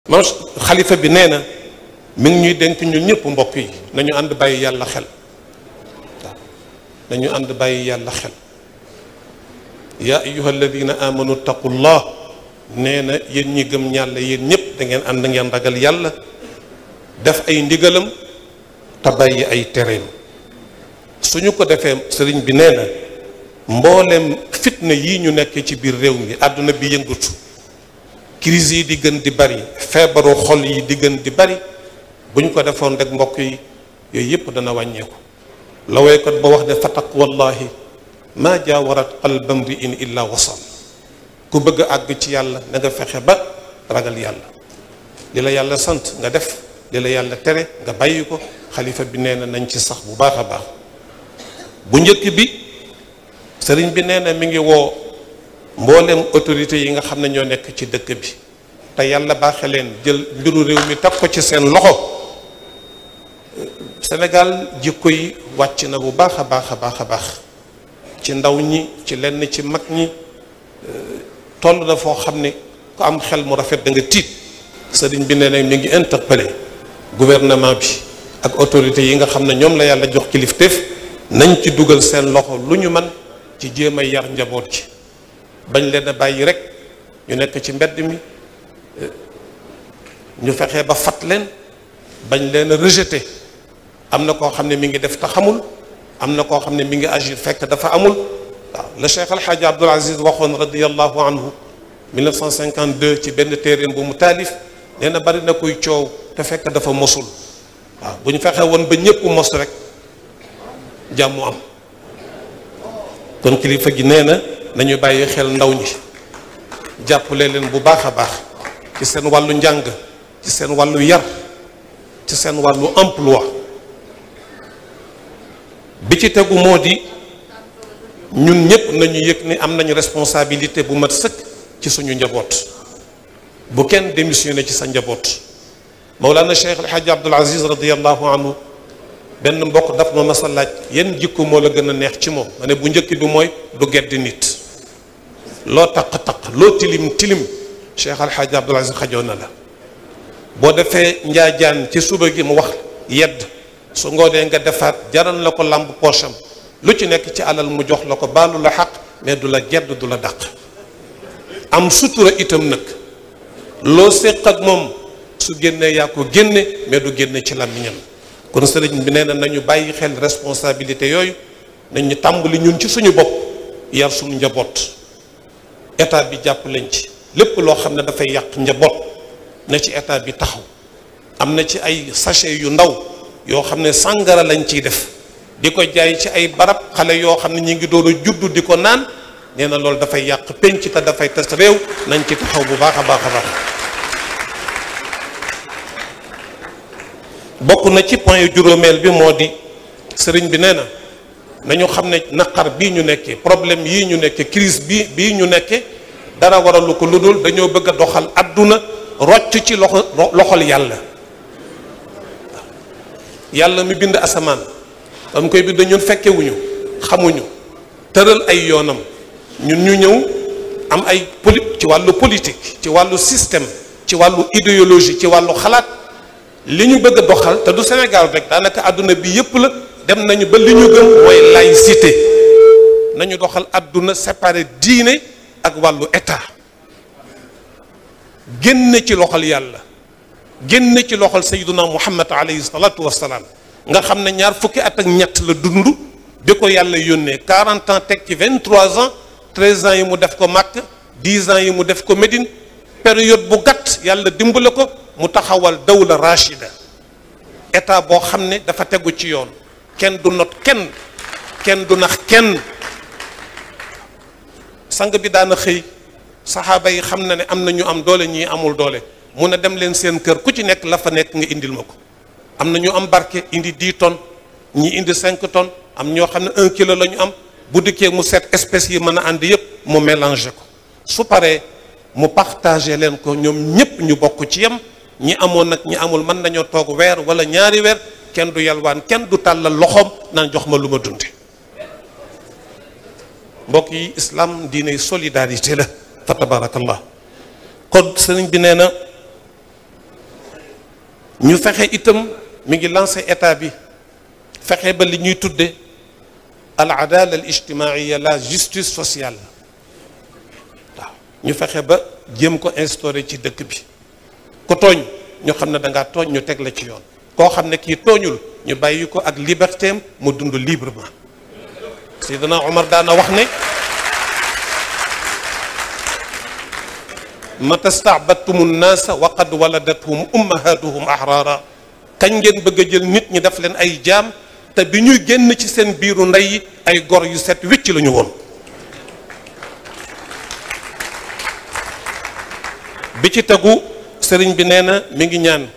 moom xalifa bi nee na mi ngi ñuy dénk ñun ñëpp mbokk yi nañu ànd bàyyi yàlla xel waaw nañu ànd bàyyi yàlla xel yaa ayyuha alladina amanu taqullah nee na yéen ñi gëm yàlla yéen ñëpp da ngeen ànd ngeen ragal yàlla def ay ndigalam te bàyyi ay tereem suñu ko defee sëriñ bi nee na mboolem fitna yii ñu nekk ci biir réew mi àdduna bi yëngatu crise yi di gën di bari feebaru xol yi di gën di bari bu ñu ko defoon rek mbokk yi yooyu yëpp dana wàññeeku la waykat ba wax ne fataq wallahi maa jaawarat qalba mri'in illa wasal ku bëgg a àgg ci yàlla na nga fexe ba ragal yàlla li la yàlla sant nga def li la yàlla tere nga bàyyi ko xalifa bi nee na nañ ci sax bu baax a baax bu njëkk bi sëriñ bi nee na mi ngi woo mboolem autorité yi nga xam ne ñoo nekk ci dëkk bi te yàlla baaxe leen jël mbiru réew mi teg ko ci seen loxo Sénégal jikko yi wàcc na bu baax a baax a baax a baax ci ndaw ñi ci lenn ci mag ñi toll na foo xam ne ku am xel mu rafet da nga tiit sëriñ bi nee na mi ngi interpellé gouvernement bi ak autorité yi nga xam ne ñoom la yàlla jox kilifteef nañ ci dugal seen loxo lu ñu man ci jéem a yar njaboot ji bañ leen a bàyyi rek ñu nekk ci mbedd mi ñu fexee ba fat leen bañ leen a rejeté am na koo xam ne mi ngi def te xamul am na koo xam ne mi ngi agir fekk dafa amul waaw la Cheikh El Hadj Abdoul Aziz waxoon radiyallahu anhu 1952 ci benn téeréem bu mu taalif nee na bari na kuy coow te fekk dafa mosul waaw bu ñu fexee woon ba ñëpp mos rek jàmmu am kon kilifa gi nee na nañu bàyyi xel ndaw ñi jàppale leen bu baax a baax ci seen wàllu njàng ci seen wàllu yar ci seen wàllu emploi bi ci tegu moo di ñun ñëpp nañu yëg ni am nañu responsabilité bu mat sëkk ci suñu njaboot bu kenn démissionné ci sa njaboot Mawlana Cheikh El Hadj Abdoul Aziz radiyallahu anhu benn mbokk daf ma masa laaj yenn jikko moo la gën a neex ci moom ma ne bu njëkk bi mooy du gedd nit loo taq-taq loo tilim tilim Cheikh El Hadj Abdoul Aziz xajoo na la boo defee njaajaan ci suba gi mu wax yedd su ngoonee nga defaat jaral la ko làmb poosam lu ci nekk ci alal mu jox la ko baalu la xaq mais du la gedd du la dàq am sutura itam nag loo séq ak moom su génnee yaa ko génne mais du génne ci làmmiñam kon sëriñ bi nee na nañu bàyyi xel responsabilité yooyu nañu tàmbali ñun ci suñu bopp yar suñu njaboot état bi jàpp leen ci lépp loo xam ne dafay yàq njaboot na ci état bi taxaw am na ci ay sachet yu ndaw yoo xam ne sàngara lañ ciy def di ko jaay ci ay barab xale yoo xam ne ñi ngi doon a juddu di ko naan nee na loolu dafay yàq penc te dafay tas réew nañ ci taxaw bu baax a baax a baax bokk na ci point juróomeel bi moo di sëriñ bi nee na nañu xam ne naqar bii ñu nekkee problème yii ñu nekkee crise bii ñu nekkee dara waralu ko lu dul dañoo bëgg a doxal adduna rocc ci loxol yàlla yàlla mi bind asamaan ba mu koy bind ñun fekkewuñu xamuñu tëral ay yoonam ñun ñu ñëw am ay ci wàllu politique ci wàllu système ci wàllu idéologie ci wàllu xalaat li ñu bëgg a doxal te du Sénégal rek daanaka àdduna bi yépp la dem nañu ba li ñu gëm mooy laïcité nañu doxal àdduna séparé diine ak wàllu état génne ci loxol yàlla génne ci loxol sayyiduna Muhammad alayhi salatu wassalaam nga xam ne ñaar fukki at ak ñett la dund bi ko yàlla yónnee 40 ans teg ci 23 ans 13 ans yi mu def ko Makka 10 ans yi mu def ko Médine période bu gàtt yàlla dimbale ko mu taxawal dawla rachida état boo xam ne dafa tegu ci yoon kenn du not kenn du nax kenn sang bi daana xëy saxaaba yi xam na ne am na ñu am doole ñii amul doole mun a dem leen seen kër ku ci nekk la fa nekk nga indil ma ko am na ñu am barke indi 10 tonnes ñi indi 5 tonnes am ñoo xam ne 1 kilo la ñu am bu dikkee mu seet espèces yi mën a ànd yépp mu mélangé ko su paree mu partagé leen ko ñoom ñépp ñu bokk ci yem ñi amoon nag ñi amul mën nañoo toog weer wala ñaari weer kenn du yalwaan kenn du tàllal loxoom naan jox ma lu ma dunde mbokk yi islam diine solidarité la fa tabarakallah kon sëriñ bi nee na ñu fexe itam mi ngi lancé état bi fexe ba li ñuy tudde al adala al ijtimaia, la justice sociale waaw ñu fexe ba jéem ko instauré ci dëkk bi ku tooñ ñu xam ne da ngaa tooñ ñu teg la ci yoon koo xam ne kii tooñul ñu bàyyi ko ak liberté am mu dund librement Seydina Omar daana wax ne mata sta'badtumu nnaasa wa qad waladathum ummahatuhum ahraara kañ ngeen bëgg a jël nit ñi def leen ay jaam te bi ñuy génn ci seen biiru ndey ay gor yu set wicc la ñu woon bi ci tegu sëriñ bi nee na mi ngi ñaan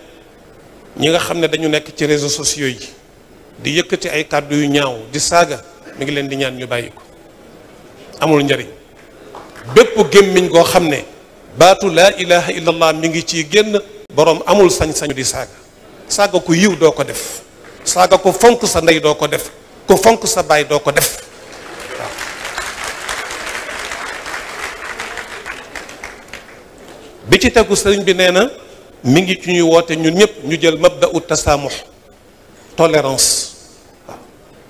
ñi nga xam ne dañu nekk ci réseaux sociaux yi di yëkkati ay kàddu yu ñaaw di saaga mi ngi leen di ñaan ñu bàyyi ko amul njariñ bépp gémmiñ goo xam ne baatu laa ilaha illallah mi ngi ciy génn boroom amul sañ-sañu di saaga saaga ko yiw doo ko def saaga ko fonk sa ndey doo ko def ko fonk sa baay doo ko def waaw bi ci tegu sëriñ bi nee na mi ngi ci ñuy woote ñun ñëpp ñu jël mabda u tasaamux tolérance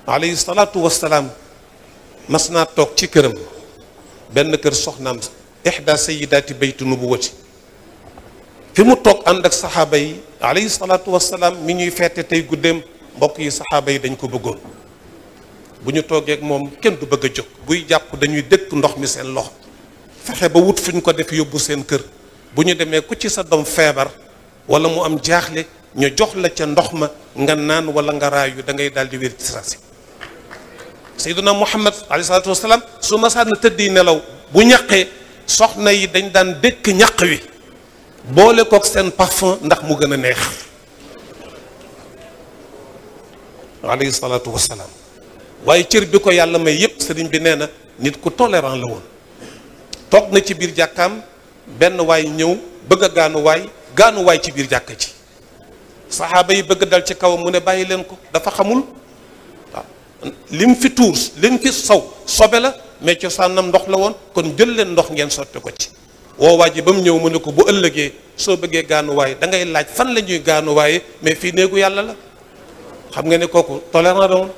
waaw alayhi salaatu wassalaam mas naa toog ci këram benn kër soxnaam ihda sayidaati bayti nubuwati fi mu toog ànd ak saxaaba yi alayhi salaatu wassalaam mi ñuy feete tey guddeem mbokk yi saxaaba yi dañ ko bëggoon bu ñu toogee ak moom kenn du bëgg a jóg buy jàpp dañuy dëkk ndox mi seen loxo fexe ba wut fu ñu ko def yóbbu seen kër bu ñu demee ku ci sa doom feebar wala mu am jaaxle ñu jox la ca ndox ma nga naan wala nga raayu da ngay daal di wér ci saasi sayyiduna muhammad alayhi salaatu wassalaam su ma sànn tëddi nelaw bu ñaqee soxna yi dañ daan dëkk ñaq wi boole kook seen parfum ndax mu gën a neex alayhi salaatu wassalaam waaye cër bi ko yàlla may yépp sëriñ bi nee na nit ku tolérant la woon toog na ci biir jàkkaam benn waay ñëw bëgg a gaanuwaay ci biir jàkka ji saxaaba yi bëgg dal ci kawam mu ne bàyyi leen ko dafa xamul waaw lim fi tuur lim fi sobe la mais cosaanam ndox la woon kon jël leen ndox ngeen sotti ko ci woowaa ji ba mu ñëw mu ne ko bu ëllëgee soo bëggee gaanuwaay da ngay laaj fan la ñuy gaanuwaaye mais fii néegu yàlla la xam nga ne kooku tolérant la woon